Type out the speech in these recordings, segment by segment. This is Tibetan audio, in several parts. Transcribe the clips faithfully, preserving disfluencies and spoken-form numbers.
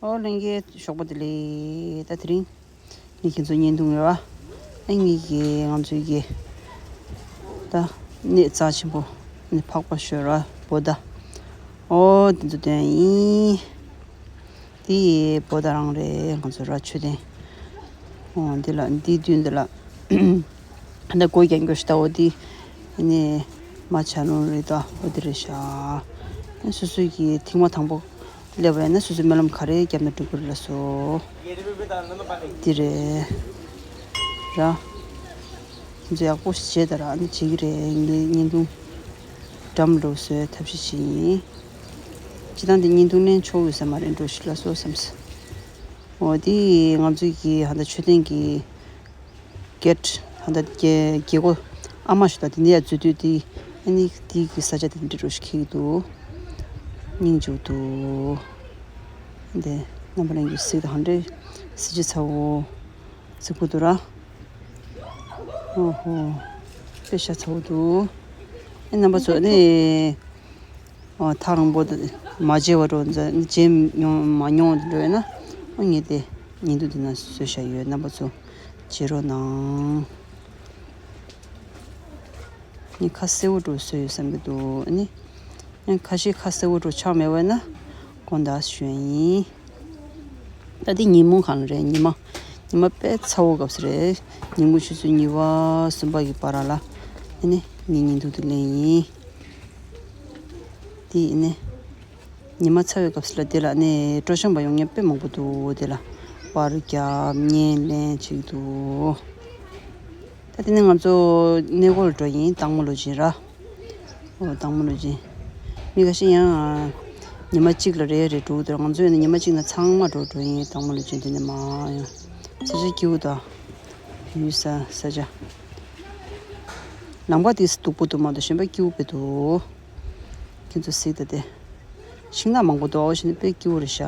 ཨོ་ལྷན་རྒྱས་ཞོགས་པ་བདེ་ལེགས། ད་དེ་རིང་ངས་ཁྱེད་ཚོ་བརྙན་ཐུང་ཡོད་པ། ཨ་ངེད་ཀྱི་ང་ཚོའི་གི་ད་གནས་རྩ་ཆེན་པོ་ནི་འཕགས་པ་ཞོལ་ར་བོ་ད། ཨོ་དེ་ཚོ་སྟོན་ཡིན། དེ་བོ་ད་རང་རེད། ང་ཚོ་ར་མཆོད་རྟེན། ཨོ་འདི་ལ་འདི་མདུན་འདི་ལ། ད་སྒོ་རྒྱག་རྒྱུ་ཞིག་ད་འོ་འདི་ནི་མ་བྱ་ལུང་རེད། ད་འོ་འདི་རེད་ཤག་སོ་སོའི་གི་ཐེངས་མ་དང་པོ་སླེབས་པ་ཡིན་ན་སོ་སོའི་སྨོན་ལམ་ག་རེ་བརྒྱབ་ན་འགྲུབ་ཀྱི་རེད་ལགས་སོ། འདི་རེད་ར། ཁྱེད་ཚོ་ཡག་པོ་ཞིག་བྱས་ད་ར་ནི་བྱེད་ཀྱི་རེད། ངས་བརྙན་ཐུང་འགྲམ་འགྲོ་བཟོས་ཐབས་ཤེས་བྱེད་ཡིན། སྤྱིར་བཏང་འདི་བརྙན་ཐུང་ལེན་ཆོག་ཡོད་ས་མ་རེད། འགྲོ་ཞིག་ལ་སོ་བསམ་སོང་། འོ་དེ་ང་ཚོའི་གི་ཧ་ད་མཆོད་རྟེན་གྱི་གེ་ཊི་ཧ་ད་རྒྱལ་རྒྱལ་སྒོ་ཨ་མ་ཞིག་ད་དེ་འདི་ཡ་འཛུལ་དུས་དེ་ཨ་ནི་དེ་གི་ས་ཆ་དེ་འདྲ་འགྲོ་ཞིག་འཁེལ་གྱི་འདུག་སྙིང་རྗེ་པོ་འདུག་འདི་རྣམ་པ་ལྷན་རྒྱས་གཟིགས་དང་། ཧ་འདྲེ་གཟི་བརྗིད་ཚ་བོ། གཟིགས་པོ་འདུག་ར། ཨོ་ཧོ། དཔེ་ཤ་ཚ་བོ་འདུག་ཨེ་རྣམ་པ་ཚོ་ནི། ཨོ་ཐག་རིང་པོ་དེ་མ་མཇལ་བ་འགྲོ་མཛད་མཇལ་མྱོང་མ་མྱོང་དེ་འགྲོ་ཡོད་ན། ཨོ་ངས་དེ་བརྙན་ཐུང་དེ་ན་བཟོས་བཞག་ཡོད། རྣམ་པ་ཚོ་མཇལ་རོགས་གནང་། ངས་ཁ་གསལ་བོ་འགྲོ་བཟོས་ཡོད་བསམ་གྱི་འདུག་ཨ་ནི། ཡང་ཁ་ཤས་ཁ་གསལ་བོ་འགྲོ་ཆགས་མེད་པ་ན་དགོངས་དག་ཞུ་ཡ་ཡིན། ད་འདི་ཉིན་མོ་གང་རེད། ཉི་མ། ཉི་མ་དཔེ་ཚ་བོ་སྐབས་སུ་རེད། ཉིན་གུང་ཆུ་ཚོད་གཉིས་པ་གསུམ་པ་གི་བར་ལ་ཨ་ནི་ངས་བརྙན་ཐུང་དེ་ལེན་ཡིན། དེ་ཨ་ནི་ཉི་མ་ཚ་བའི་སྐབས་སུ་ལ་དེ་ལ་ཨ་ནི་སྤྲོ་འཆམ་པ་ཡོང་མཁན་དཔེ་མང་པོ་འདུག་དེ་ལ་པར་རྒྱབ་བརྙན་ལེན་བྱེད་ཀྱི་འདུག་ད་དེ་ནས་ང་ཚོ་གནས་སྐོར་འགྲོ་ཡིན། སྟག་མོ་ལུ་སྦྱིན་ར། ཨོ་སྟག་མོ་ལུ་སྦྱིན། མི་ཁ་ཤས་ཡང་ཉི་མ་གཅིག་ལ་རེ་རེ་འགྲོ་གི་འདུག་ང་ཚོ་ཡིན་ན་ཉི་མ་གཅིག་ན་ཚང་མ་འགྲོ་འགྲོ་ཡིན། སྟག་མོ་ལུ་སྦྱིན་དེ་ནས་མ་ཡང་ས་ཆ་སྐྱིད་པོ་དང་། ཡུལ་ས་ས་ཆ། ལམ་ཁ་དེ་སྡུག་པོ་འདུག་མ་གཏོགས་གཞན་པ་སྐྱིད་པོ་དཔེ་འདུག་ཁྱེད་ཚོ་གཟིགས་དང་དེ། ཤིང་ནགས་མང་པོ་འདུག་ཨོ་ཤིང་ནགས་དཔེ་སྐྱིད་པོ་རེད་ཤག་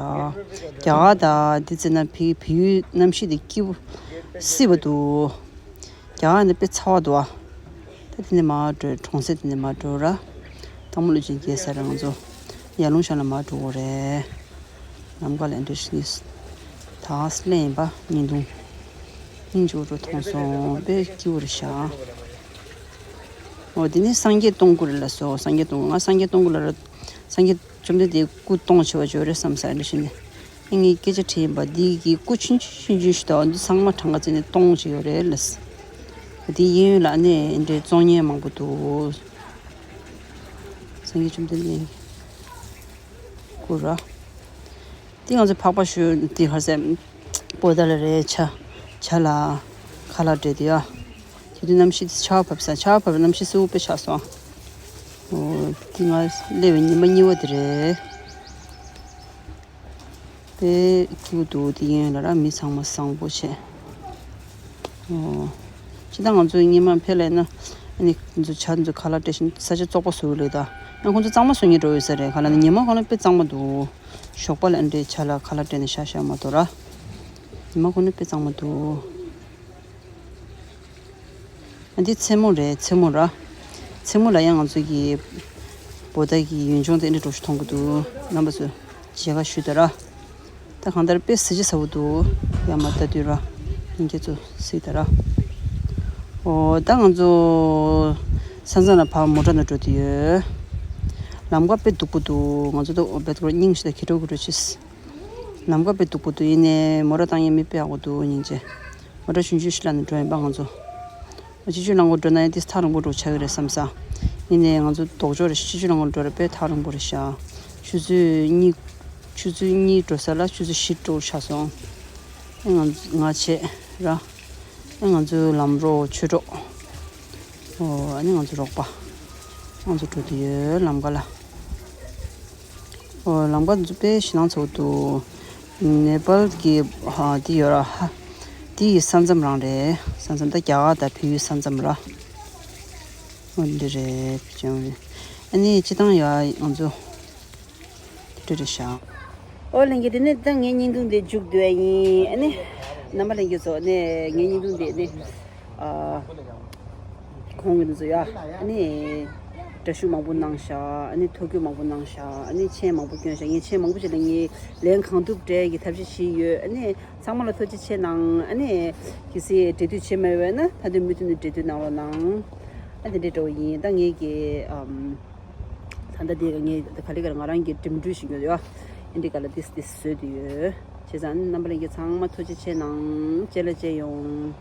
རྒྱ་གར་དང་དེ་ཚོ་ན་བལ་བལ་ཡུལ་གནམ་གཤིས་དེ་སྐྱིད་པོ་བསིལ་པོ་འདུག་རྒྱ་གར་ནི་དཔེ་ཚ་བ་འདུག་ཨ། ད་དེ་ནས་མར་འགྲོ། གྲོང་གསེབ་དེ་ནས་མར་འགྲོ་ར། སྟག་མོ་ལུ་སྦྱིན་རྒྱས་ས་ར་ང་ཚོ་ཡར་ཀླུང་ཤང་ལ་མར་འགྲོ་དགོས་རེད། ལམ་ཁ་ལ་འདྲེ་ཞིག་ནི་ད་སླེབས་ཡིན་པ་བརྙན་ཐུང་། སྙིང་རྗེ་པོ་འགྲོ་མཐོང་སོང་། དཔེ་སྐྱིད་པོ་རེད་ཤག་འོ་དེ་ནས་སངས་རྒྱས་སྟོང་སྐུ་རེད་ལགས་སོ། སངས་རྒྱས་སྟོང་སྐུ། ང་སངས་རྒྱས་སྟོང་སྐུ་ལ་ར། སངས་རྒྱས་བཅོམ་ལྡན་འདས་སྐུ་སྟོང་ཆེ་བ་ཅིག་ཡོད་རེད་བསམ་ས་རེད་ཤི་ནས། ངས་སྐད་ཆ་དྲིས་ཡིན་པ། འདི་གི་སྐུ་ཆུང་ཆུང་ཆུང་ཞིག་དང་འདི་ཚང་མ་གྲངས་ཀ་བརྩིས་ནས་སྟོང་ཅིག་ཡོད་རེད་ལགས། འདི་གཡས་གཡོན་ལ་ནས་འདྲའི་བཙོང་མཁན་མང་པོ་འདུག་སངས་རྒྱས་བཅོམ་ལྡན་འདས་སྐུ་ར། འདི་ང་ཚོ་འཕགས་པ་ཞོལ་འདི་ཧར་སེ་པོ་ཏཱ་ལ་རེད། བྱ་བྱ་ལ་ཁ་ལག་སྤྲད་དེ་ཡ། དེ་དུས་གནམ་གཤིས་ཆར་པ་བབས་ས། ཆར་པ་བབས། གནམ་གཤིས་བསིལ་པོ་དཔེ་ཆགས་སོང་། འོ་འདི་ང་སླེབས་པའི་ཉི་མ་གཉིས་པ་དེ་རེད། དཔེ་སྐྱིད་པོ་འདུག་དེ་གཡས་གཡོན་ལ་ར་མི་ཚང་མ་བཟང་པོ་བྱས། ཨོ། སྤྱིར་བཏང་ང་ཚོ་སྔོན་མ་ཕེབས་ལབ་ན། ཨ་ནི་ང་ཚོ་བྱ་ཚོ་ཁ་ལག་སྤྲད་བཞིན་ས་ཆ་བཙོག་པ་བཟོ་གི་ལབ་ད། ཡང་ཁོང་ཚོ་གཙང་མ་བཟོ་མཁན་འགྲོ་ཡོད་ས་རེད། ག་ལབ་ན་ཉི་མ་ཁོ་ན་དཔེ་གཙང་མ་འདུག་ཞོགས་པ་ལ་འདྲའི་བྱ་ལ་ཁ་ལག་སྤྲད་ནས་ཤག་ཤག་མ་གཏོགས་ར། ཉི་མ་ཁོ་ན་དཔེ་གཙང་མ་འདུག་ཨ་འདི་མཚན་མོ་རེད། མཚན་མོ་ར། མཚན་མོ་ལ་ཡང་ང་ཚོ་གི་བོད་ཟླ་གི་ཡུལ་ལྗོངས་དེ་འདྲ་འདྲ་ཞིག་མཐོང་གི་འདུག་རྣམ་པ་ཚོ་མཇལ་ཁ་ཞུས་དང་ར། ད་གང་ལྟར་དཔེ་གཟི་བརྗིད་ཚ་པོ་འདུག་ཡར་མར་ལྟ་དུས་ར། ཡིན་ཁྱེད་ཚོ་གཟིགས་དང་ར། ཨོ་ད་ང་ཚོ་ས་མཚམས་ལ་ཕར་མོ་ཊ་ནང་འགྲོ་དུས་ཡོད། ལམ་ཁ་དཔེ་སྡུག་པོ་འདུག་ང་ཚོ་ད་འོ་བེད་ཀོ་སྙིང་ཞིག་ད་ཁེ་འགྲོ་གི་འགྲོ་ཆིས། ལམ་ཁ་དཔེ་སྡུག་པོ་འདུག་ཡིན་ནའི་མོ་ཊ་བཏང་ཡས་མི་དཔེ་ཡག་པོ་འདུག་སྙིང་རྗེ། མོ་ཊ་ཆུང་ཆུང་ཞིག་ལ་ནི་འགྲོ་ཡིན་པ་ང་ཚོ། སྤྱི་སྤྱོད་རླངས་འཁོར་འགྲོ་ན་ཡང་དེ་ཐག་རིང་པོ་འགྲོ་ཆགས་ཀྱི་རེད་བསམ་ས། ཡིན་ནའི་ང་ཚོ་ལྡོག་ཕྱོགས་རེད། སྤྱི་སྤྱོད་རླངས་འཁོར་འགྲོ་རེད། དཔེ་ཐག་རིང་པོ་རེད་ཤག་ཆུ་ཚོད་གཉིས། ཆུ་ཚོད་གཉིས་འགྲོ་ས་ལ་ཆུ་ཚོད་བཞི་འགྲོ་ཆགས་སོང་། ཨེ་ང་ང་བྱས་ར། ཨེ་ང་ཚོའི་ལམ་རོགས་ཆོས་གྲོགས། ཨོ་ཨ་ནི་ང་ཚོ་རོགས་པ། ང་ཚོ་འགྲོ་དུས་ཡོད་ལམ་ཁ་ལ། ཨོ་ལམ་ཁ་འདི་ཚོ་དཔེ་ཞེད་སྣང་ཚ་པོ་འདུག་ནེ་པཱལ་གྱི་ཧ་འདི་ཡོད་ར་ཧ། འདི་ཡི་ས་མཚམས་རང་རེད། ས་མཚམས་ད་རྒྱ་གར་དང་བལ་ཡུལ་ས་མཚམས་ར། ཨོ་འདི་རེད་བྱུང་རེད། ཨ་ནི་སྤྱི་བཏང་ཡ་ང་ཚོ་འདི་རེད་ཤག་ཨོ་ལྷན་རྒྱས་དེ་ནས་ད་ངའི་བརྙན་ཐུང་དེ་མཇུག་བསྡུ་ཡ་ཡིན། ཨ་ནི་རྣམ་པ་ལྷན་རྒྱས་ཚོ་ནས་ངའི་བརྙན་ཐུང་དེ་ནི་ཨ་གོང་གི་འདི་ཚོ་ཡ་ཨ་ནི། འདྲ་བཤུས་མང་པོ་གནང་ཤག་ཨ་ནི་ཐོ་འགོད་མང་པོ་གནང་ཤག་ཨ་ནི་མཆན་མང་པོ་བསྐྱོན་ཤག་ངས་མཆན་མང་པོ་ཅིག་ལ་ངས་ལན་གང་ཐུབ་སྤྲད་ཀྱི་ཐབས་ཤེས་བྱས་ཡོད། ཨ་ནི་ཚང་མ་ལ་ཐུགས་རྗེ་ཆེ་གནང་། ཨ་ནི་གལ་སྲིད་འབྲེལ་མཐུད་བྱས་མེད་པ་ཡིན་ན་ད་དུང་མུ་མཐུད་ནས་འབྲེལ་མཐུད་གནང་རོགས་གནང་། ཨ་དེ་འདྲའི་འདྲ་བོ་ཡིན། ད་ངས་ཀྱི་ཨམ། ད་ལྟ་དེ་ག་ངས་ད་ག་ལེ་ག་ལེ་ང་རང་གི་འགྲིམ་འགྲུལ་ཞིག་ཡོད་ཡ། ཨ་འདི་ག་ལ་ཏིས་ཏིས་བཟོས་དུ་ཡོད། བྱས་ཙང་རྣམ་པ་ལྷན་རྒྱས་ཚང་མ་ཐུགས་རྗེ་ཆེ་གནང་། རྗེས་ལ་མཇལ་ཡོང་།